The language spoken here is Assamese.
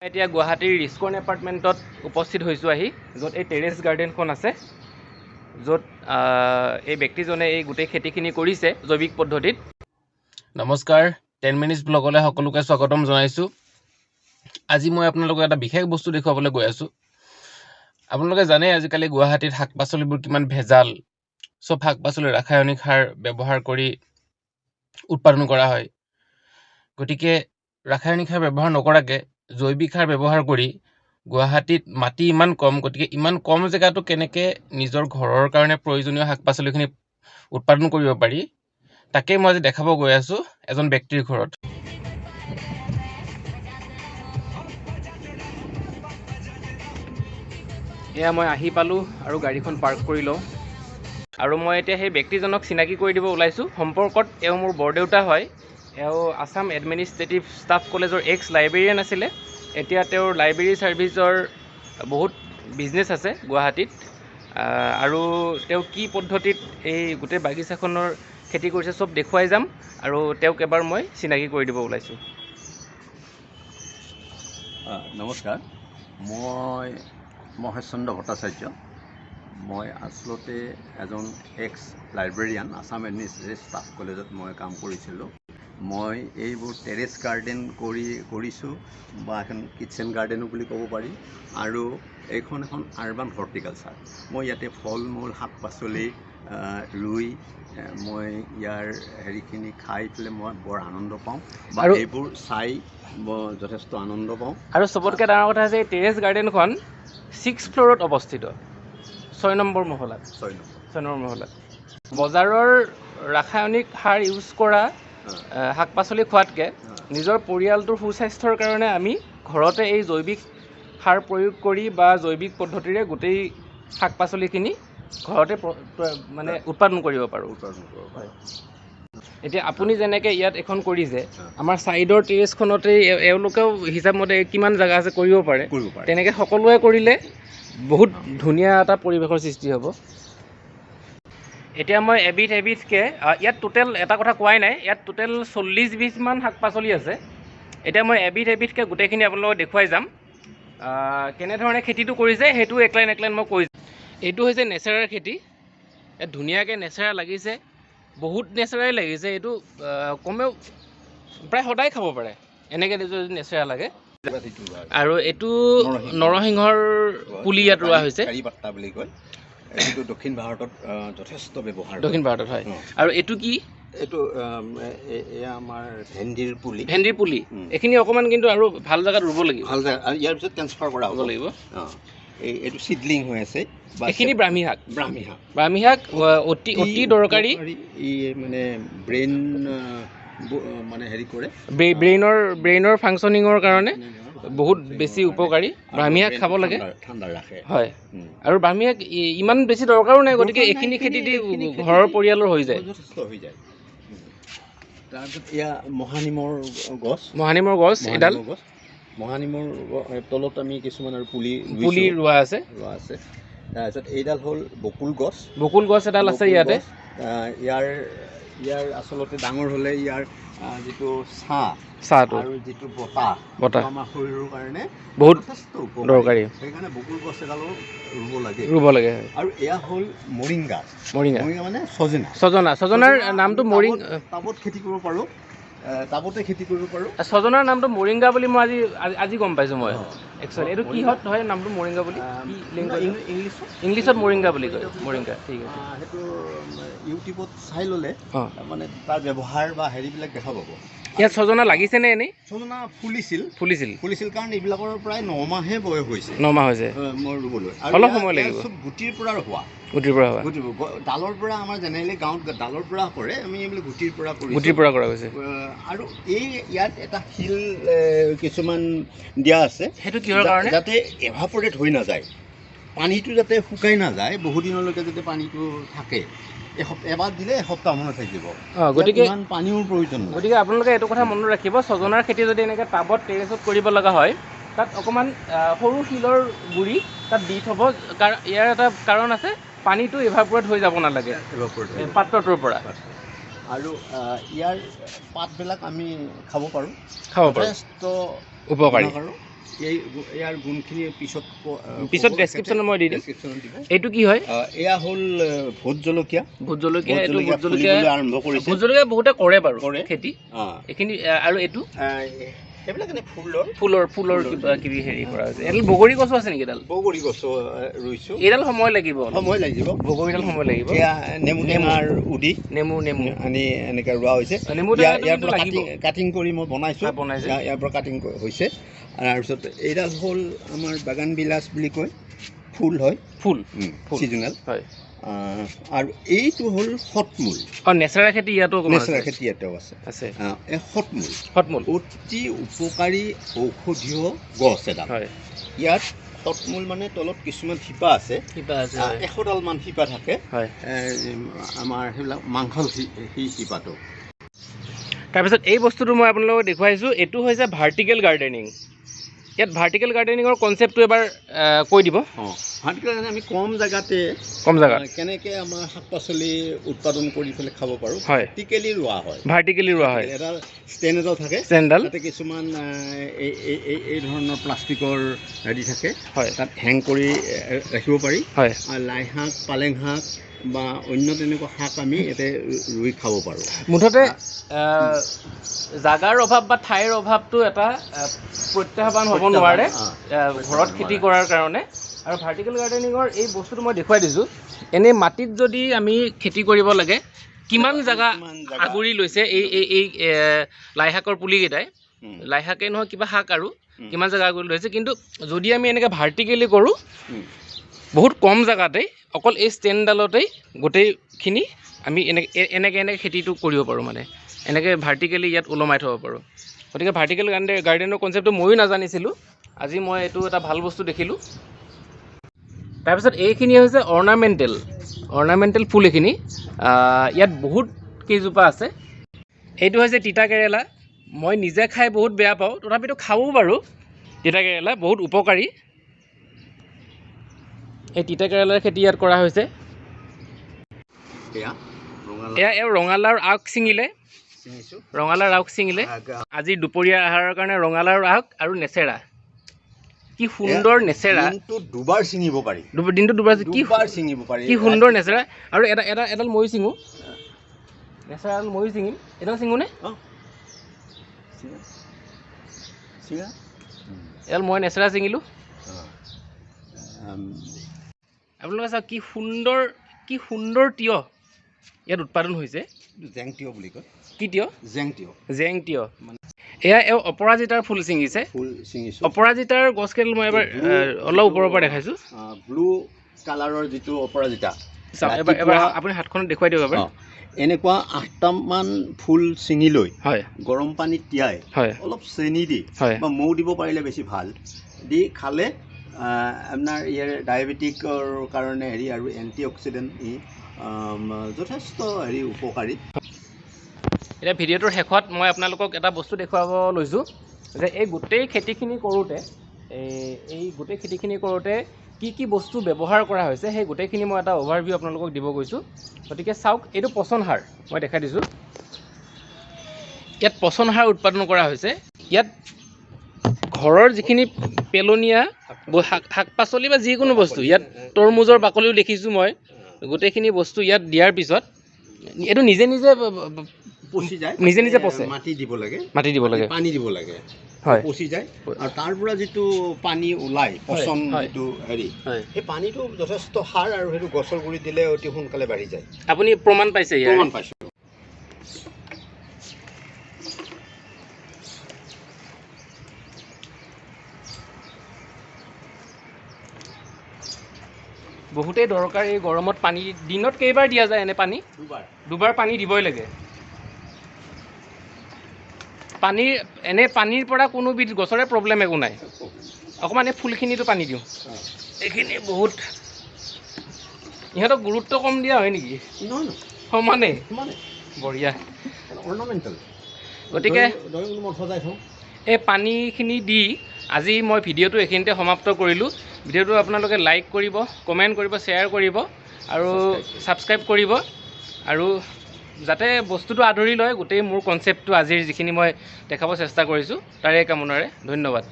এতিয়া গুৱাহাটীৰ ৰিস্কন এপাৰ্টমেণ্টত উপস্থিত হৈছোঁ আহি, য'ত এই টেৰেছ গাৰ্ডেনখন আছে, য'ত এই ব্যক্তিজনে এই গোটেই খেতিখিনি কৰিছে জৈৱিক পদ্ধতিত। নমস্কাৰ, 10 মিনিটছ ব্লগলৈ সকলোকে স্বাগতম জনাইছোঁ। আজি মই আপোনালোকক এটা বিশেষ বস্তু দেখুৱাবলৈ গৈ আছোঁ। আপোনালোকে জানে, আজিকালি গুৱাহাটীত শাক পাচলিবোৰ কিমান ভেজাল। চব শাক পাচলি ৰাসায়নিক সাৰ ব্যৱহাৰ কৰি উৎপাদন কৰা হয়। গতিকে ৰাসায়নিক সাৰ ব্যৱহাৰ নকৰাকৈ জৈৱিক সাৰ ব্যৱহাৰ কৰি, গুৱাহাটীত মাটি ইমান কম, গতিকে ইমান কম জেগাতো কেনেকৈ নিজৰ ঘৰৰ কাৰণে প্ৰয়োজনীয় শাক পাচলিখিনি উৎপাদন কৰিব পাৰি, তাকেই মই আজি দেখাব গৈ আছোঁ এজন ব্যক্তিৰ ঘৰত। এয়া মই আহি পালোঁ আৰু গাড়ীখন পাৰ্ক কৰি লওঁ আৰু মই এতিয়া সেই ব্যক্তিজনক চিনাকি কৰি দিব ওলাইছোঁ। সম্পৰ্কত এওঁ মোৰ বৰদেউতা হয়। এওঁ আছাম এডমিনিষ্ট্ৰেটিভ ষ্টাফ কলেজৰ এক্স লাইব্ৰেৰিয়ান আছিলে। এতিয়া তেওঁৰ লাইব্ৰেৰী ছাৰ্ভিচৰ বহুত বিজনেছ আছে গুৱাহাটীত। আৰু তেওঁ কি পদ্ধতিত এই গোটেই বাগিচাখনৰ খেতি কৰিছে, চব দেখুৱাই যাম আৰু তেওঁক এবাৰ মই চিনাকি কৰি দিব ওলাইছোঁ। নমস্কাৰ, মই মহেশ চন্দ্ৰ ভট্টাচাৰ্য। মই আচলতে এজন x librarian, Assam administrative staff কলেজত মই কাম কৰিছিলোঁ। মই এইবোৰ টেৰেছ গাৰ্ডেন কৰিছোঁ বা এখন কিটচেন গাৰ্ডেনো বুলি ক'ব পাৰি আৰু এইখন এখন আৰবান হৰ্টিকালচাৰ। মই ইয়াতে ফল মূল, শাক পাচলি ৰুই মই ইয়াৰ হেৰিখিনি খাই পেলাই মই বৰ আনন্দ পাওঁ বা আৰু এইবোৰ চাই মই যথেষ্ট আনন্দ পাওঁ। আৰু চবতকৈ ডাঙৰ কথা হৈছে, এই টেৰেছ গাৰ্ডেনখন 6 ফ্ল'ৰত অৱস্থিত, 6 নম্বৰ মহলাত। 6 নম্বৰ। 6 নম্বৰ মহলাত। বজাৰৰ ৰাসায়নিক সাৰ ইউজ কৰা শাক পাচলি খোৱাতকৈ নিজৰ পৰিয়ালটোৰ সুস্বাস্থ্যৰ কাৰণে আমি ঘৰতে এই জৈৱিক সাৰ প্ৰয়োগ কৰি বা জৈৱিক পদ্ধতিৰে গোটেই শাক পাচলিখিনি ঘৰতে মানে উৎপাদন কৰিব পাৰোঁ। উৎপাদন কৰিব পাৰোঁ। এতিয়া আপুনি যেনেকৈ ইয়াত এখন কৰিছে, আমাৰ ছাইডৰ টেৰেছখনতেই এওঁলোকেও হিচাপমতে কিমান জেগা আছে, কৰিব পাৰে। কৰিব পাৰে। তেনেকৈ সকলোৱে কৰিলে বহুত ধুনীয়া এটা পৰিৱেশৰ সৃষ্টি হ'ব। এতিয়া মই এবিধ এবিধকৈ, ইয়াত টোটেল, এটা কথা কোৱাই নাই, ইয়াত টোটেল 40 বিধমান শাক পাচলি আছে। এতিয়া মই এবিধ এবিধকৈ গোটেইখিনি আপোনালোকক দেখুৱাই যাম। কেনেধৰণে খেতিটো কৰিছে, সেইটো এক লাইন এক লাইন মই কৈ যাম। এইটো হৈছে নেচেৰাৰ খেতি। ইয়াত ধুনীয়াকৈ নেচেৰা লাগিছে, বহুত নেচেৰাই লাগিছে। এইটো কমেও প্ৰায় সদায় খাব পাৰে এনেকৈ যদি নেচেৰা লাগে। আৰু এইটো নৰসিংহৰ পুলি ইয়াত ৰোৱা হৈছে। কাৰি পাত্তা বুলি কয়। এইটো দক্ষিণ ভাৰতত যথেষ্ট ব্যৱহাৰ হয়। দক্ষিণ ভাৰতত হয়। আৰু এইটো কি? এইটো এয়া আমাৰ ভেন্দিৰ পুলি। ভেন্দিৰ পুলি। এইখিনি অকণমান কিন্তু আৰু ভাল জেগাত ৰুব লাগিব। ভাল জেগা, আৰু ইয়াৰ পিছত ট্ৰেন্সফাৰ কৰা ৰুব হ'ব। লাগিব। অঁ, এইটো চিডলিং হৈ আছে বা এইখিনি ব্ৰাহ্মী শাক। ব্ৰাহ্মী শাক। ব্ৰাহ্মী শাক অতি অতি দৰকাৰী। ই মানে ব্ৰেইন মানে হেৰি কৰে। ব্ৰেইনৰ ফাংচনিঙৰ কাৰণে বহুত বেছি উপকাৰী। ব্ৰাহ্মী শাক খাব লাগে। ঠাণ্ডা ৰাখে। হয়। আৰু ব্ৰাহ্মী শাক ইমান বেছি দৰকাৰো নাই, গতিকে দৰকাৰ নাই, এইখিনি খেতি দি এইখিনি খেতি ঘৰৰ দি পৰিয়ালৰ হৈ যায়। যথেষ্ট হৈ যায়। তাৰপিছত এয়া মহানিমৰ গছ। মহানিমৰ গছ এডাল। মহানিমৰ গছ। মহানিমৰ তলত আমি কিছুমান আৰু পুলি পুলি ৰুইছোঁ। ৰোৱা আছে। ৰোৱা আছে। তাৰপিছত এইডাল হ'ল বকুল গছ। বকুল গছ এডাল আছে বকুল ইয়াতে। গছ। ইয়াৰ আচলতে ডাঙৰ হ'লে ইয়াৰ যিটো ছাঁ ছাঁটো আৰু যিটো বতাহ, বতাহ। সেইটো আমাৰ শৰীৰৰ কাৰণে বহুত যথেষ্ট উপকাৰী। দৰকাৰী। সেইকাৰণে বকুল গছ এডালো ৰুব লাগে। ৰুব লাগে, হয়। আৰু এয়া হ'ল মৰিংগা। মৰিঙা। মৰিংগা মানে ছজিনা। ছজনা। ছজনাৰ ছজিনা নামটো আমি মৰিং টাবত খেতি কৰিব পাৰোঁ, টাবতে খেতি কৰিব পাৰোঁ। ছজনাৰ নামটো মৰিংগা বুলি মই আজি গম পাইছোঁ মই। একচুৱেলি এইটো মৰিংগা। কিহত হয় নামটো মৰিংগা বুলি? কি লেংগুৱেজ? ইংলিছত। ইংলিছত মৰিংগা বুলি কয়। মৰিংগা, ঠিক আছে। সেইটো ইউটিউবত চাই ল'লে মানে তাৰ ব্যৱহাৰ বা হেৰিবিলাক দেখা পাব। ইয়াত ছজনা লাগিছেনে এনেই? ছজনা ফুলিছিল। ফুলিছিল। ফুলিছিল, কাৰণ এইবিলাকৰ প্ৰায় 9 মাহহে বয়স হৈছে। 9 মাহ হৈছে। মই ৰুবলৈ আৰু অলপ সময় ইয়াৰ লাগিব। চব গুটিৰ পৰা হোৱা। গুটিৰ পৰা হোৱা। গুটিৰ ডালৰ পৰা, আমাৰ জেনেৰেলি গাঁৱত ডালৰ পৰা কৰে, আমি এইবিলাক গুটিৰ পৰা কৰিছোঁ। গুটিৰ পৰা কৰা গৈছে। আৰু এই ইয়াত এটা শিল কিছুমান দিয়া আছে। সেইটো কিহৰ কাৰণে? যাতে এভাপৰেট হৈ নাযায় পানীটো, যাতে শুকাই নাযায়, বহুদিনলৈকে যাতে পানীটো থাকে। এবাৰ দিলে এসপ্তাহমানত থাকিব। গতিকে ইয়াত ইমান পানীও প্ৰয়োজন নাই। গতিকে আপোনালোকে এইটো কথা মনত ৰাখিব, ছজনাৰ খেতি যদি এনেকৈ টাবত টেৰেছত কৰিব লগা হয়, তাত অকণমান সৰু শিলৰ গুড়ি তাত দি থ'ব। ইয়াৰ এটা কাৰণ আছে, পানীটো ইভাপৰেট হৈ যাব নালাগে Evaporate হৈ এই যাব। পাত্ৰটোৰ পৰা। আৰু ইয়াৰ পাতবিলাক আমি খাব পাৰোঁ। খাব পাৰোঁ। যথেষ্ট উপকাৰী। গুণাকাৰো। ইয়াৰ গুণখিনি পিছত পিছত ডেছক্ৰিপশ্যনত মই দি দিম। এইটো কি হয়? এয়া হ'ল ভোট জলকীয়া। ভোট জলকীয়া, এইটো ভোট জলকীয়া আৰম্ভ কৰিছে। ভোট জলকীয়া বহুতে কৰে বাৰু খেতি এইখিনি। আৰু এইটো সেইবিলাক এনে ফুলৰ ফুলৰ ফুলৰ কিবা কিবি হেৰি কৰা হৈছে। এডাল বগৰী গছো আছে নেকি? এডাল বগৰী গছো ৰুইছোঁ। এইডাল সময় লাগিব, সময় লাগিব, বগৰীডাল সময় লাগিব। এয়া নেমু টেঙাৰ উদি, নেমু নেমু আনি এনেকৈ ৰোৱা হৈছে। নেমু ইয়াৰ পৰা কাটিং কৰি মই বনাইছোঁ, ইয়াৰ পৰা কাটিং হৈছে। তাৰপিছত এইডাল হ'ল আমাৰ বাগান বিলাস বুলি কয়, ফুল হয়, ফুল ছিজনেল হয়। আৰু এইটো হ'ল সতমূল। অঁ, নেচাৰা খেতি ইয়াতো, নেচাৰা খেতি ইয়াতেও আছে আছে। এই সতমূল, সতমূল অতি উপকাৰী ঔষধীয় গছ এডাল হয়। ইয়াত সতমূল মানে তলত কিছুমান শিপা আছে, শিপা আছে, 100ডালমান শিপা থাকে হয়। আমাৰ সেইবিলাক মাংসল সেই শিপাটো। তাৰপিছত এই বস্তুটো মই আপোনালোকক দেখুৱাইছোঁ, এইটো হৈছে ভাৰ্টিকেল গাৰ্ডেনিং। ইয়াত ভাৰ্টিকেল গাৰ্ডেনিঙৰ কনচেপ্টটো এবাৰ কৈ দিব। অঁ, ভাৰ্টিকেল গাৰ্ডেনিং আমি কম জেগাতে, কম জেগাত কেনেকৈ আমাৰ শাক পাচলি উৎপাদন কৰি পেলাই খাব পাৰোঁ। হয়, ভাৰ্টিকেলি ৰোৱা হয়, ভাৰ্টিকেলি ৰোৱা হয়। এডাল ষ্টেণ্ড এডাল থাকে, ষ্টেণ্ডডাল, তাতে কিছুমান এই ধৰণৰ প্লাষ্টিকৰ হেৰি থাকে, হয়, তাত হেং কৰি ৰাখিব পাৰি। হয়, লাই শাক, পালেং শাক বা অন্য তেনেকুৱা শাক আমি ইয়াতে ৰুই খাব পাৰোঁ। মুঠতে জাগাৰ অভাৱ বা ঠাইৰ অভাৱটো এটা প্ৰত্যাহ্বান হ'ব নোৱাৰে ঘৰত খেতি কৰাৰ কাৰণে। আৰু ভাৰ্টিকেল গাৰ্ডেনিঙৰ এই বস্তুটো মই দেখুৱাই দিছোঁ। এনেই মাটিত যদি আমি খেতি কৰিব লাগে, কিমান জেগা আগুৰি লৈছে এই এই এই লাই শাকৰ পুলিকেইটাই, লাই শাকেই নহয় কিবা শাক আৰু কিমান জেগা আগুৰি লৈছে। কিন্তু যদি আমি এনেকৈ ভাৰ্টিকেলি কৰোঁ, বহুত কম জেগাতেই অকল এই ষ্টেণ্ডডালতেই গোটেইখিনি আমি এনেকৈ এনেকৈ এনেকৈ খেতিটো কৰিব পাৰোঁ, মানে এনেকৈ ভাৰ্টিকেলি ইয়াত ওলমাই থ'ব পাৰোঁ। গতিকে ভাৰ্টিকেল গাৰ্ডেনৰ কনচেপ্টটো ময়ো নাজানিছিলোঁ, আজি মই এইটো এটা ভাল বস্তু দেখিলোঁ। তাৰপিছত এইখিনি হৈছে অৰ্ণামেণ্টেল, অৰ্ণামেণ্টেল ফুল এইখিনি। ইয়াত বহুত কেইজোপা আছে। এইটো হৈছে তিতা কেৰেলা। মই নিজে খাই বহুত বেয়া পাওঁ, তথাপিতো খাওঁ বাৰু। তিতা কেৰেলা বহুত উপকাৰী। এই তিতা কেৰেলাৰ খেতি ইয়াত কৰা হৈছে। এয়া এওঁ ৰঙালাওৰ আগ ছিঙিলে, ৰঙালাওৰ আগ ছিঙিলে। আজি দুপৰীয়া আহাৰৰ কাৰণে ৰঙালাওৰ আগ আৰু নেচেৰা। কি সুন্দৰ নেচেৰা! দুবাৰ ছিঙিব পাৰি, দিনটো দুবাৰ, কি ছিঙিব পাৰি, কি সুন্দৰ নেচেৰা! আৰু এটা এটা এডাল ময়ো ছিঙো, নেচেৰা এডাল ময়ো ছিঙিম। এডাল ছিঙোনে? এডাল মই নেচেৰা ছিঙিলোঁ। আপোনালোকে চাওক কি সুন্দৰ, কি সুন্দৰ তিয়ঁহ ইয়াত উৎপাদন হৈছে। জেং তিয়ঁহ বুলি কয়। কি তিয়ঁহ? জেং তিয়ঁহ। জেং তিয়ঁহ। এয়া এওঁ অপৰাজিতাৰ ফুল ছিঙিছে। ফুল ছিঙিছোঁ। অপৰাজিতাৰ গছকেইডাল মই এবাৰ অলপ ওপৰৰ পৰা দেখাইছোঁ। ব্লু কালাৰৰ যিটো অপৰাজিতা, চাওক এবাৰ, এবাৰ আপুনি হাতখনত দেখুৱাই দিয়ক এবাৰ। এনেকুৱা 8টামান ফুল ছিঙি লৈ হয়, গৰম পানীত তিয়াই, হয়, অলপ চেনি দি হয় বা মৌ দিব পাৰিলে বেছি ভাল, দি খালে আপোনাৰ ইয়াৰ ডায়েবেটিকৰ কাৰণে হেৰি আৰু এণ্টি অক্সিডেণ্ট ই যথেষ্ট হেৰি উপকাৰী। এতিয়া ভিডিঅ'টোৰ শেষত মই আপোনালোকক এটা বস্তু দেখুৱাব লৈছোঁ যে এই গোটেই খেতিখিনি কৰোঁতে, এই গোটেই খেতিখিনি কৰোঁতে কি কি বস্তু ব্যৱহাৰ কৰা হৈছে, সেই গোটেইখিনি মই এটা অ'ভাৰভিউ আপোনালোকক দিব গৈছোঁ। গতিকে চাওক, এইটো পচন সাৰ মই দেখাই দিছোঁ। ইয়াত পচন সাৰ উৎপাদন কৰা হৈছে। ইয়াত ঘৰৰ যিখিনি পেলনীয়া শাক পাচলি বা যিকোনো বস্তু, ইয়াত তৰমুজৰ বাকলিও দেখিছোঁ মই, গোটেইখিনি বস্তু ইয়াত দিয়াৰ পিছত এইটো নিজে নিজে পচি যায়, নিজে নিজে পচে। মাটি দিব লাগে, মাটি দিব লাগে, পানী দিব লাগে, হয়, পচি যায়। আৰু তাৰ পৰা যিটো পানী ওলায়, পচন যিটো হেৰি, সেই পানীটো যথেষ্ট সাৰ আৰু সেইটো গছৰ গুৰিত দিলে অতি সোনকালে বাঢ়ি যায়। আপুনি প্ৰমাণ পাইছে? প্ৰমাণ পাইছোঁ। বহুতেই দৰকাৰ এই গৰমত পানী। দিনত কেইবাৰ দিয়া যায় এনে পানী? দুবাৰ। দুবাৰ পানী দিবই লাগে। পানীৰ এনে পানীৰ পৰা কোনোবিধ গছৰে প্ৰব্লেম একো নাই। অকণমান এই ফুলখিনিতো পানী দিওঁ, এইখিনি বহুত ইহঁতক গুৰুত্ব কম দিয়া হয় নেকি? নহয়, সমানে সমানে। বঢ়িয়া। অৰ্ণামেণ্টেল। গতিকে ড্ৰয়িং ৰুমত সজাই থওঁ। এই পানীখিনি দি আজি মই ভিডিঅ'টো এইখিনিতে সমাপ্ত কৰিলোঁ। ভিডিঅ'টো আপোনালোকে লাইক কৰিব, কমেণ্ট কৰিব, শ্বেয়াৰ কৰিব আৰু ছাবস্ক্ৰাইব কৰিব, আৰু যাতে বস্তুটো আদৰি লয় গোটেই মোৰ কনচেপ্টটো আজিৰ যিখিনি মই দেখাব চেষ্টা কৰিছোঁ, তাৰে কামনাৰে ধন্যবাদ।